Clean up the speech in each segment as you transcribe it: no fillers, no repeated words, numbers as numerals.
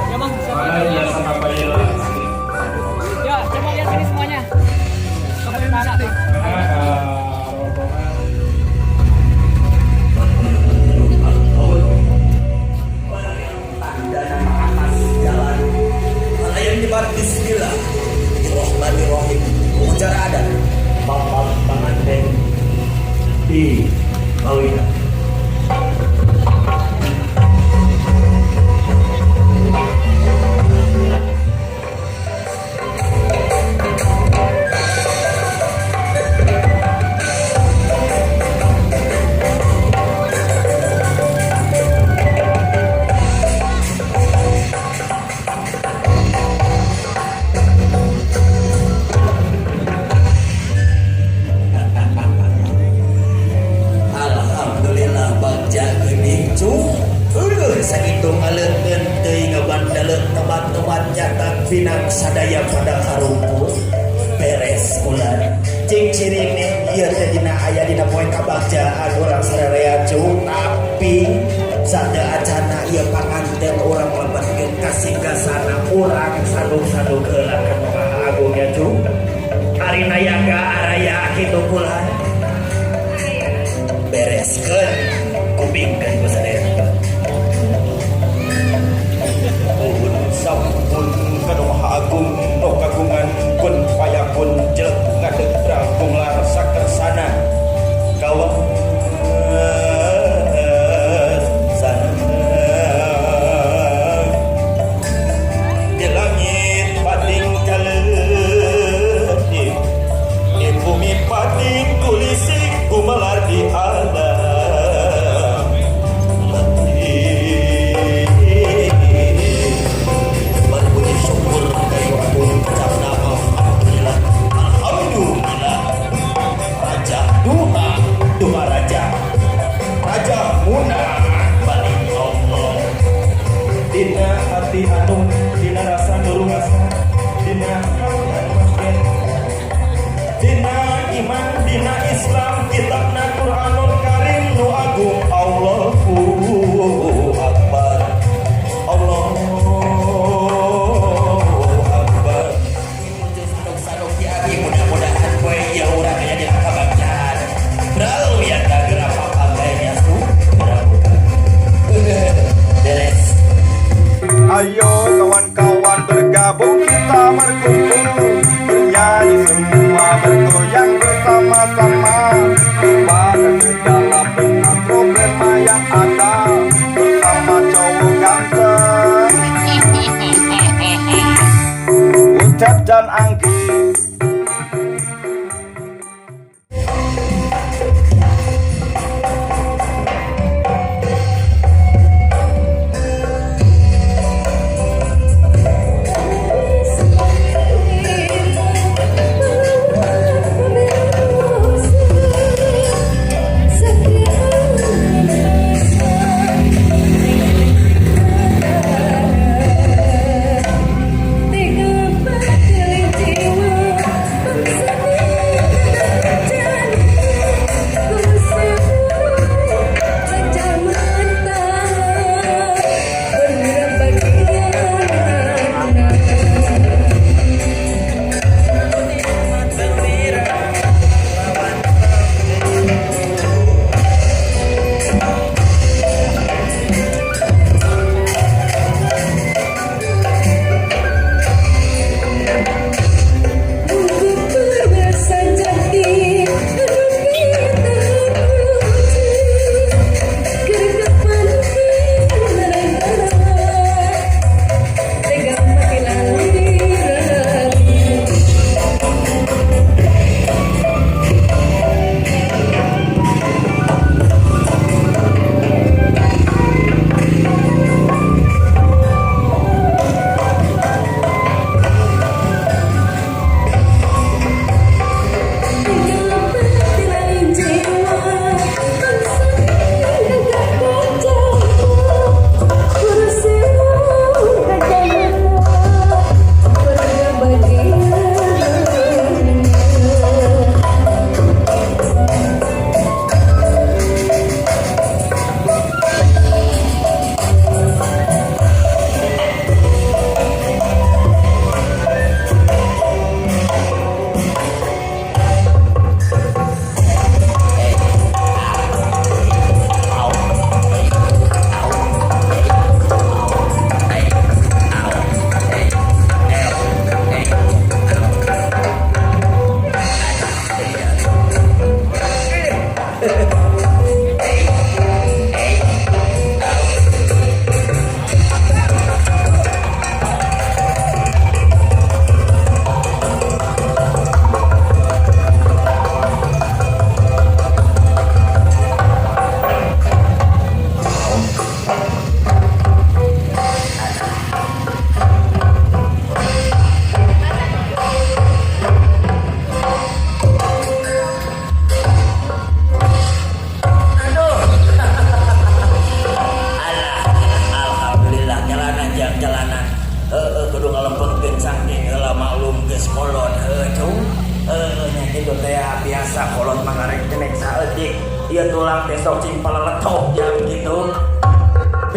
Ya Bang, siapa? Ya, coba lihat sini semuanya. Sana. Dan atas jalan Malayan nyebat Bismillahirrahmanirrahim, upacara adat Bapak panganten di kawinan. Alhamdulillah, bagja geuning cu. Eueuh, sakitu ngaleutkeun teuing ngabandaleut teman-teman, nyata pinang sadaya pada karumpul. Beres bulan cing cirining ieu teh dina aya dina poe kabagjaan urang sararea cu, tapi sateu acana ieu panganten urang lebetkeun ka singgasana urang, sanduk-sanduk heula ka Nu Maha Agung ya cu. Ari nayaga araya kitu kula bereskeun kupingkeun ku sadaya. Nuhun sampun ka Nu Maha Agung nu kagungan kun fayakun, jelek ngadeg rangkung larsa kersana kawan sana. Di langit pating kaletik, di bumi pating kulisik, gumelar di alam letih. Berpuji syukur kayu agung ucapna alhamdulillah, alhamdulillah. Raja Duha, Duha Raja, Raja Muna balik Allah. Dina hati anu dina rasa nurung asa, dina hati anu masjid, dina iman, dina Islam, kitabna Quranul Karim nu agung. Allahu Akbar, Allahu Akbar. Muncul sandok-sandok di abi, mudah-mudahan poe ieu urang aya dina kabagjaan. Bro ya, geura papagainya su. Beres. Ayo kawan-kawan bergabung, kita berkumpul, bernyanyi semua, bergoyang bersama-sama. Lupakan segala penat problema yang ada bersama cowok ganteng Ucap dan Anggi.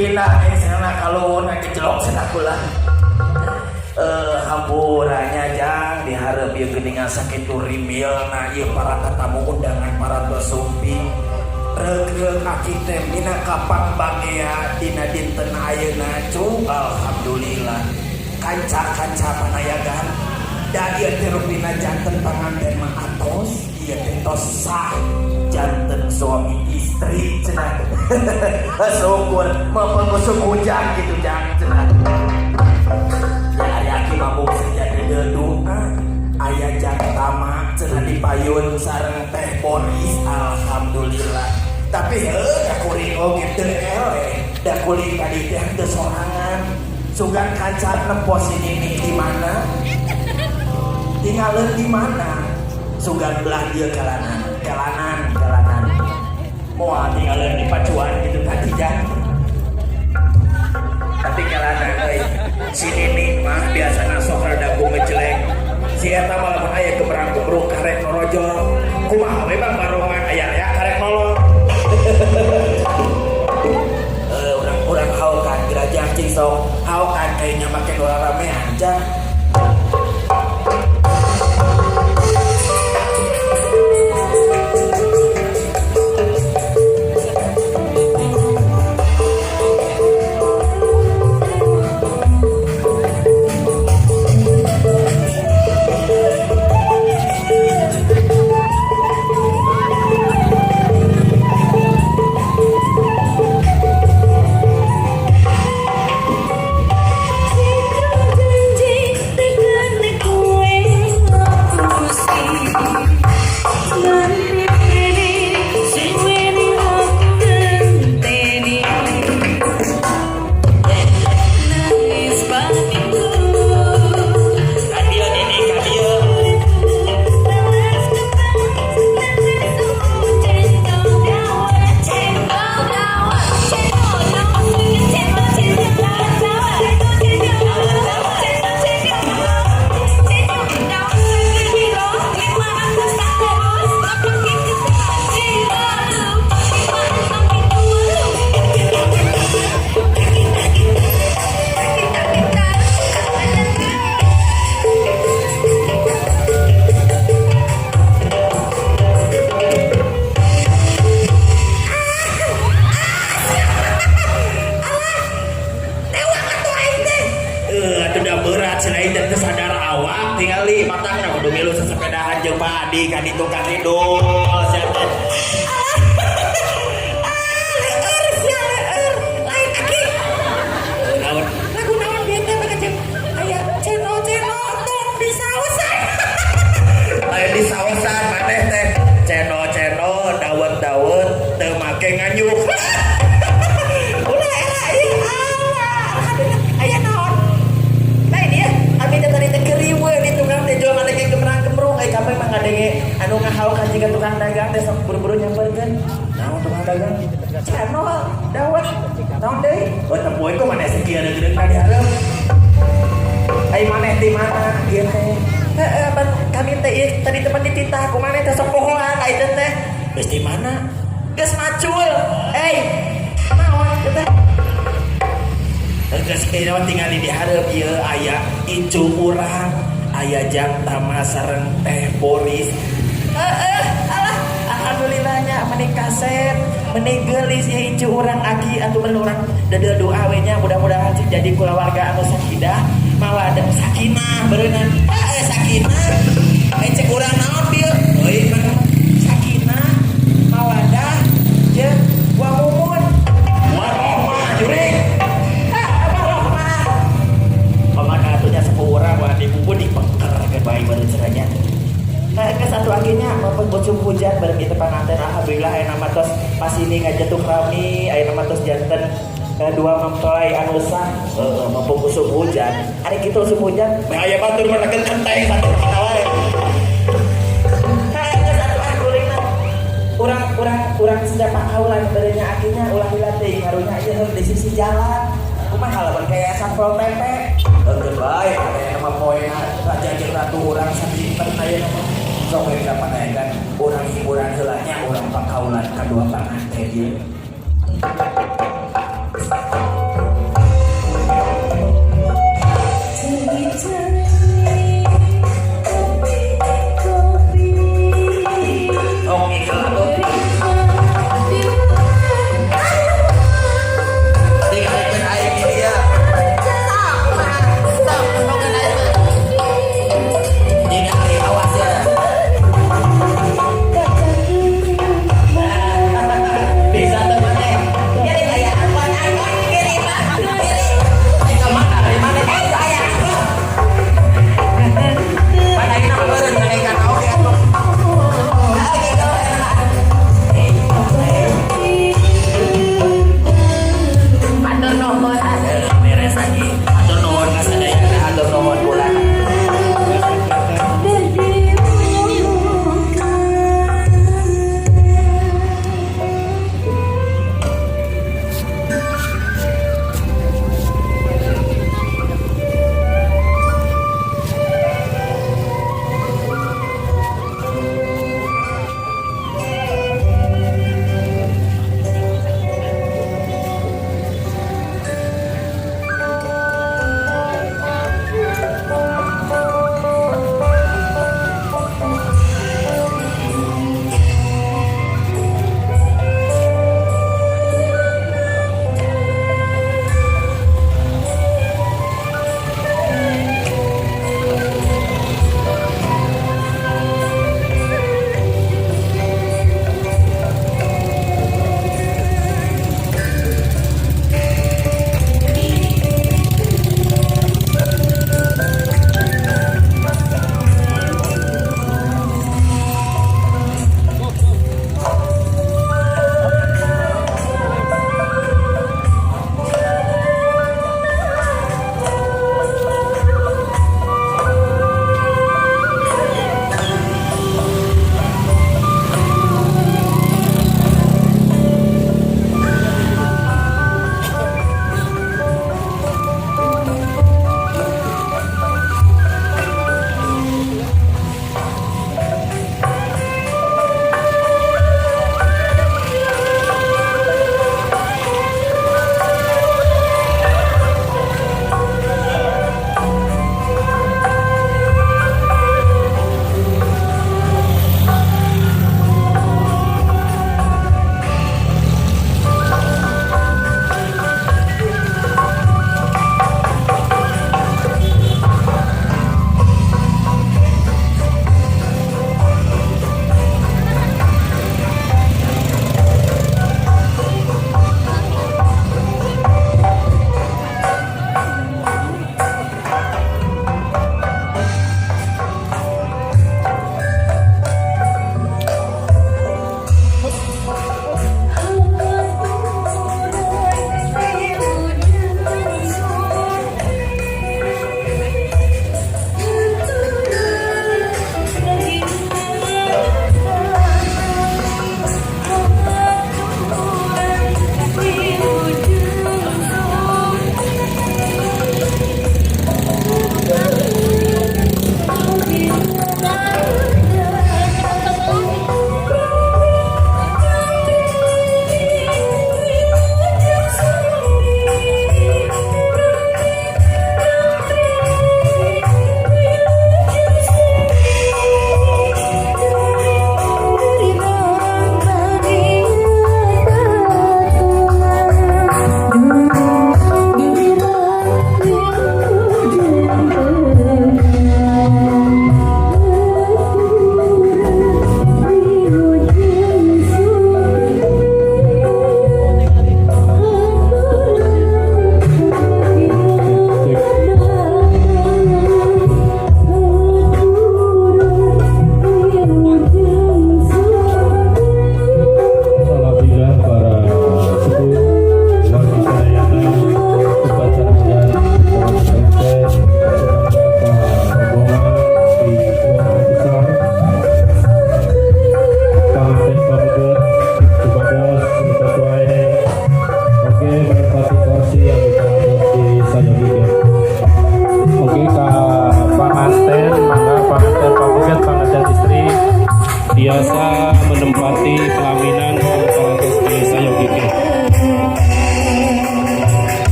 Pindah sana kalau ngagejlok cenah kula. Hampurannya jang diharap ieu geuningan sakitu rimilna ieu para tetamu undangan para sumping. Reuk-reuk aki teh minangka pangbagea dina dinten ayeuna cu alhamdulillah. Kanca-kanca panayagan da ieu teh rupina janten panganten mah atos ieu teh tos sah janten suami istri cenah. Syukur mapengusung hujan gitu jang cenah. Ya ari aki mah mung saja doa aya jang tama cenah dipayun sareng teh Boris alhamdulillah. Tapi heuh da kuring oge teu eleh da kuring tadi teh teu sorangan. Sugan kaca nempo si Nini di mana? Tinggalin di mana? Sugan belah dia kalanan, kalanan, kalanan. Moal tinggalin di pacuan gitu tadi jang. Tapi kalanan euy. Si Nini mah biasana sok rada gumejelek. Si eta mah lamun aya gemerang-gemeruk karek norojol. Kumaha we bang barongan aya aya karek nolong. Urang-urang haokan gerajang cing sok haokan kayaknya make dolar ramean jang. Kadieu Nini kadieu. Atuh da berat cenah teh teu sadar awak tingali matangna kudu milu sasepedahan jeung Pak Adi ka ditu ka kidul sia teh. Leur sia leur lain aki. Naon? Lagu naon bieu teh make aya cendol-cendol tong disaosan. Lain di saosan maneh teh cendol-cendol dawet-dawet teu make nganyuk. Ulah era ieu alah alhamdulillah aya naon. Lain ieu abi teh tadi teh Keriweuh di tukang teh jual ngadenge gemerang-gemerung ai kabeh mah ngadenge anu ngahaokan jiga tukang dagang teh sok buru-buru nyamperkeun. Naon tukang dagang? Cendol, dawet, naon deui? Oh teu poe ku maneh sakieu deuk-deuk di hareup. Ai maneh di mana ieu teh? Heeh, pan kami teh ieu tadi teman dititah ku maneh teh sok pohoan ai teh teh. Geus di mana? Geus macul. Eh, naon ieu teh? Geus kira tinggal di hareup ieu aya incu urang, aya jang tama sareng teh Boris. Heeh, alah alhamdulillahnya meni kasep, meni geulis ya incu urang aki atuh bener urang dedeuh doa we nya mudah-mudahan cing jadi kulawarga anu sakidah, mawadah sakinah beureunan. Heeh, sakinah. Ai cek urang naon bieu? Euy mana? Sakinah, mawadah jeung wamumun. Warohmah jurig. Hah, warohmah. Pamana atuh nya sepuh urang wah di bubu dipeker ke bae baru cenah. Nah, ke satu akhirnya maupun bocum hujan bareng kita panganten alhamdulillah aya nama tos pas ini ngajetuk rami aya nama tos janten dua mempelai anu sah Heeh, mumpung usum hujan. ari kitu usum hujan Meh aya batur manakeun kenteng batur mana wae. heh geus atuh ah kuring mah urang urang urang sejak pakaulan barenya akhirnya ulah lila teuing karunya ieu heuh di sisi jalan kumaha lamun kayak Satpol PP. Heukeun bae aya nama poena raja jeung ratu urang sadinten aya nama. Sok we ka panayagan urang hiburan heula nya urang pakaulan kadua panganten ieu.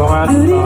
rombongan.